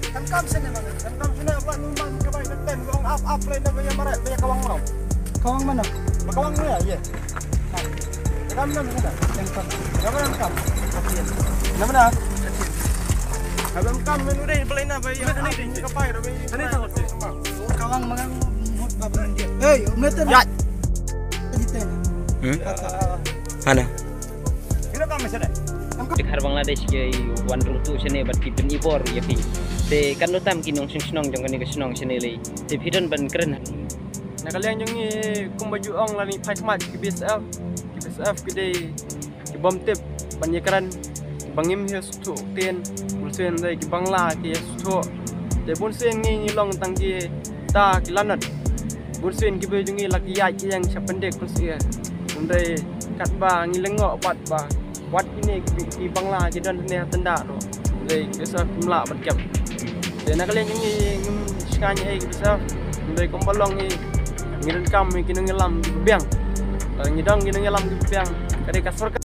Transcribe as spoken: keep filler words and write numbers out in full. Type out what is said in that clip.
Kan kam sene man, kan kam sene, apa ni man ka bai ka ten, ka ong ap, ap lai na ba ïa marai, ba ïa kawang mau. Kawang mana? Ba kawang mana, ye. Kam mana sene? Yang kam. Kam mana kam? Atin. Na mana? Atin. Kam mana kam, men udah, ba lai na ba ïa, mana ni, ap, ni ka bai, ba ïa. Mana ni, kawang mana mut ba ba dia. Hei, umeten. Ya. Kita ni. Hmm? Kata. Mana? Ki dkhar Bangladesh ki wan rung tu shane bad ki pynibor ïa phi. Te katno tam ki nongshong shnong jong kane ka shnong shane lei. Te phi don ban kren. Na ka liang jong ngi kumba ju ong lane phai khmat ki B S F. Ki B S F ki dei ki bym tip ban ïakren, ki bangim hi suthu tin, bun sien dei ki Bangla ki suthu. Te bun sien ngi ngi long tang ki ta ki lanot. Bun sien ki ba jong ngi la ki ïaid ki ïeng sha pyndik bun sien. Bun dei katba ngi lyngngoh pat ba wat kine ki, ki Bangla ki don ne ha tynda ruh. Dei ki sa kim lah ban kep. Te na ka liang ngi ngim shngaiñ ei ki sa. Dei kumba long ngi ngi donkam ki nongïalam ki biang. Ngi dang ki nongïalam ki biang. Ka dei ka sorkar.